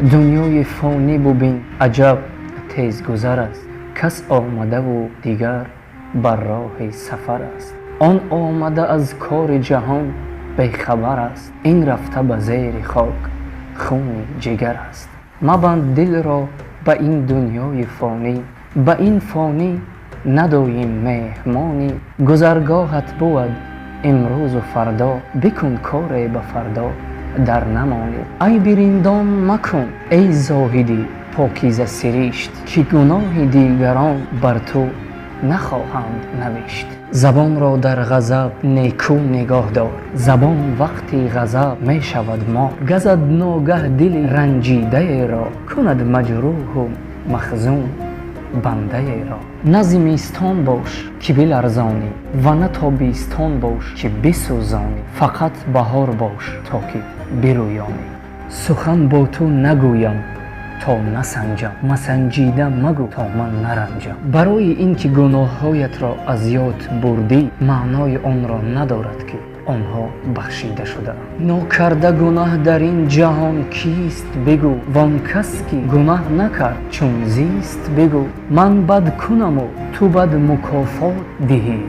Дунёи фонӣ бубин, аҷаб тезгузар аст. Кас омадаву дигар бар роҳи сафар аст. Он омада аз кори ҷаҳон бехабар аст, ин рафта ба зери хок хуни ҷигар аст. Мабанд дилро ба ин дунёи фонӣ, ба ин фонӣ надоим меҳмонӣ. Гузаргоҳат бувад имрӯзу фардо, бикун коре ба фардо дар намонӣ. Айби риндон макун, эй зоҳиди покиза сиришт, ки гуноҳи дигарон бар ту нахоҳанд навишт. Забонро дар ғазаб некӯ нигоҳ дор, забон вақти ғазаб мешавад мор. Газад ногаҳ дили ранҷидаеро, кунад маҷрӯҳу махзун бандаеро. На зимистон бош, ки биларзонӣ, ва на тобистон бош, ки бисӯзонӣ. Фақат баҳор бош, то ки бирӯёнӣ. Сухан бо ту нагӯям, то насанҷам, масанҷида магӯ, то ман наранҷам. Барои ин ки гуноҳҳоятро аз ёд бурдӣ, маънои онро надорад, ки онҳо бахшида шудаанд. Нокарда гунаҳ дар ин ҷаҳон кист, бигӯ? Вон кас, ки гунаҳ накард, чун зист, бигӯ. Ман бад кунаму ту бад мукофот диҳӣ,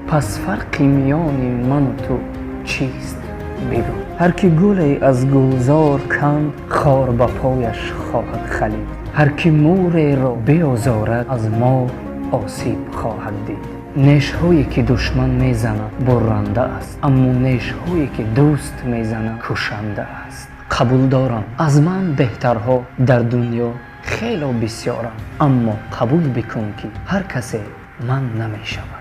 пас фарқи миёни ману ту чист, бигӯ. Ҳар ки гуле аз гулзор канд, хор ба пояш хоҳад халид. Ҳар ки мӯреро биозорад, аз мор осиб хоҳад дид. Нешҳое, ки душман мезанад, бурранда аст, аммо нешҳое, ки дӯст мезанад, кушанда аст. Қабул дорам, аз ман беҳтарҳо дар дунё хело бисёранд, аммо қабул бикун, ки ҳар касе ман намешавад.